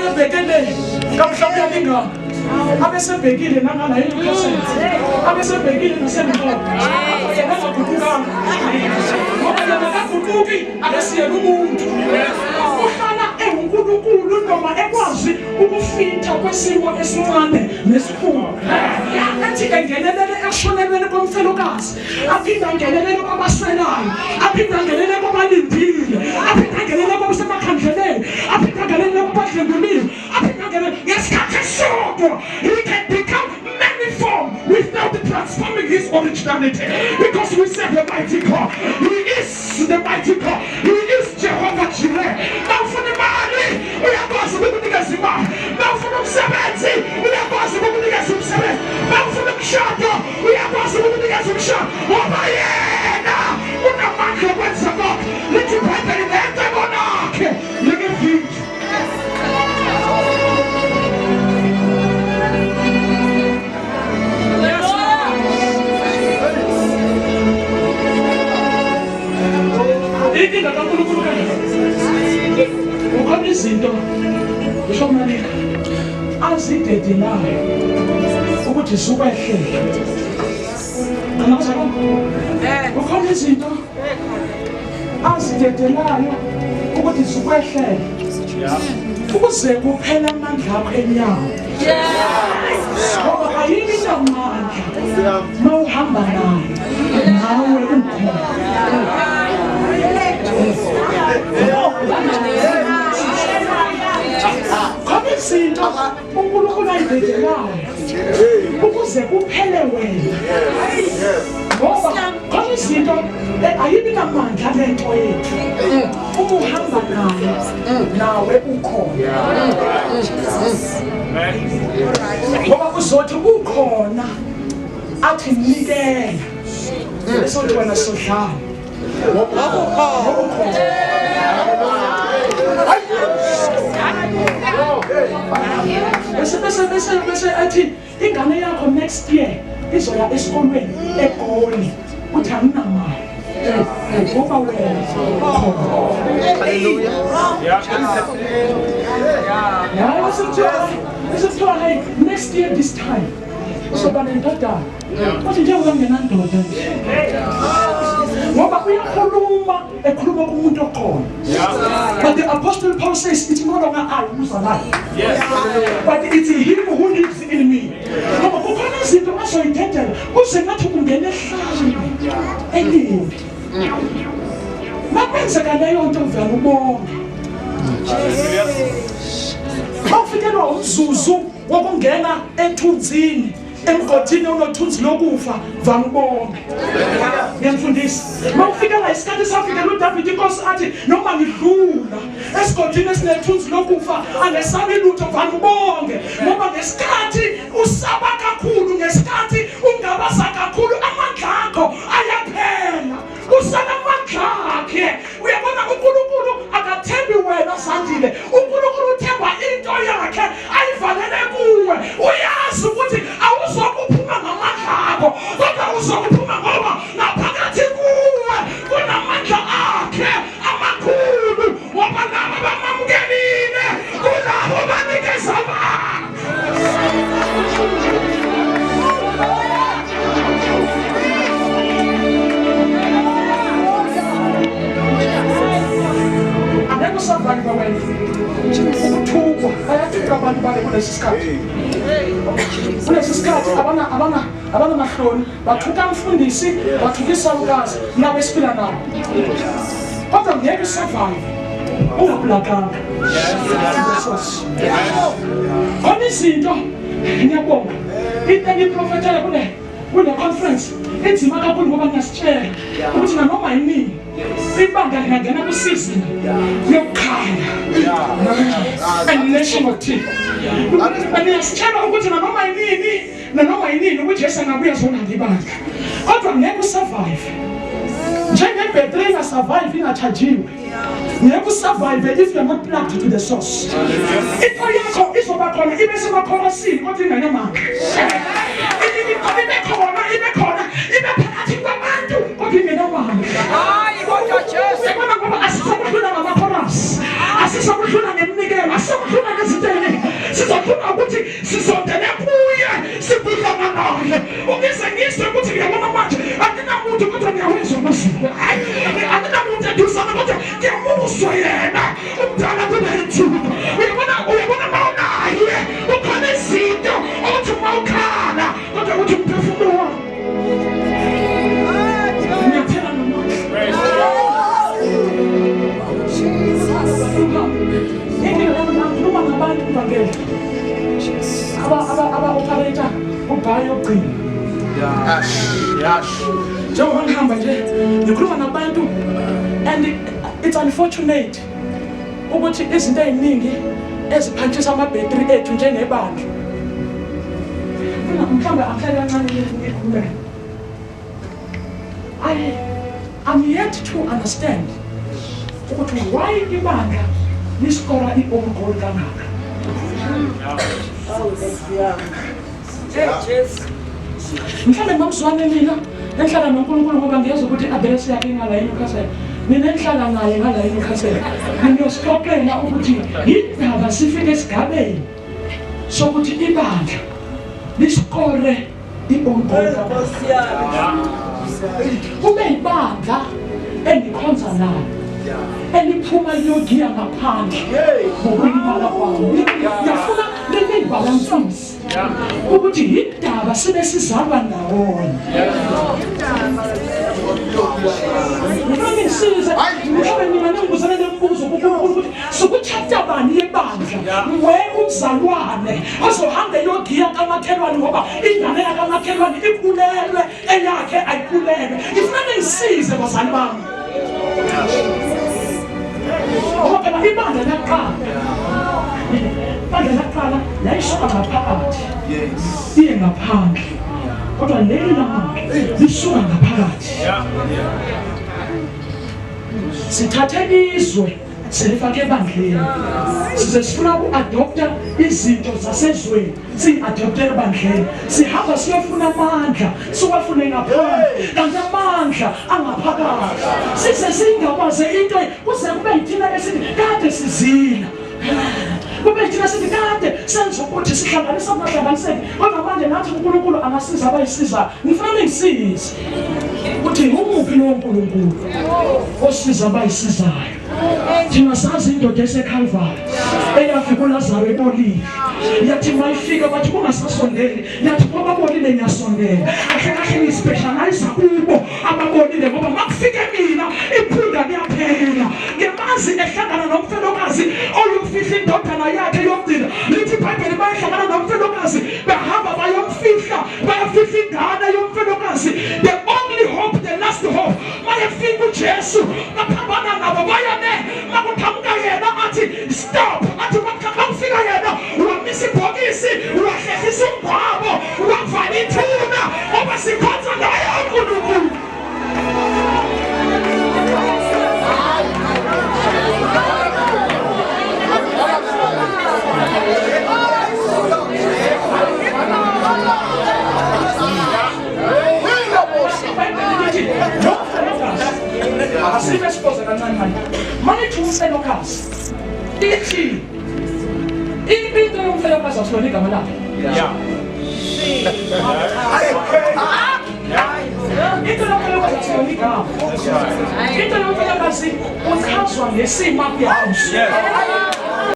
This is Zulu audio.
Mayebhekele kamhlawumbe uyalingana. Abesebhekile nangala eNewcastle. Abesebhekile naseMtolo. Yena engaguqukanga. Ngoba yena akaguquki akasiyena umuntu. Uhlala ewuNkulunkulu noma ekwazi ukufitha kwesimo esincane nesikhulu. Athi engenelele ekushonelweni komfelokazi, aphinde angenelele kwabaswelayo, aphinde angenelele kwabalindile, aphinde angenelele kwabasemakhandleleni, aphinde angenelele kubadlwenguliwe, aphinde angenelele ngesikhathi esisodwa. He can become maniform without transforming his originality because we serve a mighty God. He is the mighty God. He is Jehovah Jireh. Mawufuna imali uyakwazi ukukunikeza imali. Mawufuna umsebenzi uyakwazi ukukunikeza umsebenzi. Mawufuna umshado uyakwazi ukukunikeza umshado. Ngoba yena unamandla okwenza konke. Lithi iBhayibheli ngecebo lakhe lingevinjwa. Inkinga kaNkulunkulu kanje. Ukhona izinto ngisho Malika azidedelayo ukuthi zukwehlele. Ukhona izinto azidedelayo ukuthi zikwehlele ukuze kuphele amandla akho enyama ngoba ayibi namandla uma uhamba naye nawe ukhona. Khona izinto uNkulunkulu ayidedelayo ukuze kuphele wena ngoba khona izinto ayibi namandla lento yethu uma uhamba naye nawe ukhona ngoba uzothi ukhona athi nikela bese uthi wena sodlala Bese bese bese bese athi ingane yakho next year izoya esikolweni eGoli uthi anginamali ngoba wena Hallelujah. Yeah, bese kuthiwa hey next year this time uzoba nendodana Uthi njengoba ngingenandoda nje. Ngoba uyakhuluma ekhuluma kumuntu okhona. But the apostle Paul says it's no longer I who's alive. Yes. But it's him who lives in me. Ngoba kukhona izinto azoyidedela kuze ngathi kungena ehlane elibi. Makwenzeka leyo nto uvela ubonge. Mawufikelwa umzuzu wokungena ethunzini emgodini onothunzi lokufa vangibonge ngiyamfundisa uma ufika la isikhathi safikela uDavid inkosi athi noma ngidlula esigodini esinethunzi lokufa angesabi lutho vangibonge ngoba ngesikhathi usaba kakhulu ngesikhathi ungabaza kakhulu amandla akho ayaphela usala amandla akhe uyabona uNkulunkulu akathembi wena Sandile uNkulunkulu uthemba into yakhe ayivalele kuwe uyazi ukuthi awuzokuphuma ngamandla akho kodwa uzokuphuma ngoba ngaphakathi kuwe kunamandla akhe amakhulu ngoba laba bamamukelile kulabo banikeza amandla. Angeke usavalwe wena ukuthukwa bayathuka abantu bale kulesi sikhathi kulesi sikhathi abana abana abanamahloni bathuka mfundisi bathuka isalukazi nabo esiphila nabo kodwa ngeke usurvive ungablakanga khona izinto ngiyabonga into engiyiprofethele kule conference inzima kakhulu ngoba ngiyasitshela ukuthi nanoma yinini ibandla lingangena kwisizini yokukhala and national team ngiyasitshela ukuthi nanoma yinini nanoma yinini ukuthi Jesu angabuya azolanda ibandla kodwa ngeke usurvive njengebhetri ingasurvive ingatshajiwe ngeke usurvive if you're not plugged to the source into yakho izoba khona ibe semakhorasini kodwa ingenamandla ibe khona ibe khona ibe phakathi kwabantu kodwa ingenamandla Hayi kodwa Jesu. Uyabona ngoba asisakuhlula ngamakhorasi asisakuhlula ngeminikelo asisakuhlula ngezinto lokugcina. Njengoba ngihamba nje ngikhuluma nabantu, and it's unfortunate ukuthi izinto ey'ningi eziphantshisa amabhetri ethu njengebandla, mhlawumbe angihlale kancane ngikhulume. I'm yet to understand ukuthi why ibandla liskora i-own goal kangaka. Mhlawumbe mamzwane nina enhlala noNkulunkulu, ngoba ngiyezwa ukuthi i-address yakhe ingala eNewcastle, nina enhlala naye ngala eNewcastle, niyosixoxela ukuthi yindaba sifike esigabeni sokuthi ibandla liskore i-own goal, kube ibandla engikhonza nalo eliphuma liyogiya ngaphandle ngokulimala kwami. Ngiyafuna leliyibalansise ukuthi yindaba sibe sizalwa ndawonye. Ngifuna ningisize, mhlawumbe nina ningibuzele lembuzo kuNkulunkulu ukuthi sikuchapter bani yebandla we umzalwane ozohamba eyogiya kamakhelwane ngoba ingane yakamakhelwane ikhulelwe, eyakhe ayikhulelwe. Ngifuna ningisize, bazali bami, ngoba phela ibandla laqala, ibandla laqala layisuka ngaphakathi iye ngaphandle, kodwa leli lamandla lisuka ngaphakathi. Sithathe izwe silifake ebandleni, size sifuna uku-adopta izinto zasezweni, siyi-adopte ebandleni. Sihamba siyofuna amandla, siwafune ngaphandle, kanti amandla angaphakathi. Size siyingabaze into, kuze kube yithina esithi kade sizila, kube yithina sithi kade senza ukuthi sihlanganisa kungahlanganiseki, kodwa manje nathi uNkulunkulu angasiza abayisizayo. Ngifuna ningisize ukuthi ngumuphi lowo Nkulunkulu osiza abayisizayo. Thina sazi indoda eseCalvary eyafika uLazaro ebolile, yathi mayifika bathi kungasasondeli, yathi kwababolile ngiyasondela, kahle kahle ngispecialize kubo ababolile, ngoba makufike mina iphunda liyaphela. Ngemazi ehlangana nomfelokazi oyofihla indodana yakhe yokugcina. Lithi iBhayibheli bayehlangana nomfelokazi, behamba bayomfihla, bayafihla ingane yomfelokazi, the only hope, the last hope. Mayefika uJesu baphambana nabo, baya ne makuqhamuka yena athi stop, athi makufika yena wamisa ibhokisi, wahlehlisa umngcwabo, wavala ithuna, ngoba sikhonza loyo uNkulunkulu. Asibe sipoze kancane manje. Manje umfelokazi ithi into yomfelokazi asilona igama lakhe. Into yomfelokazi asilona igama. Into yomfelokazi uchazwa ngesimo akuyaso.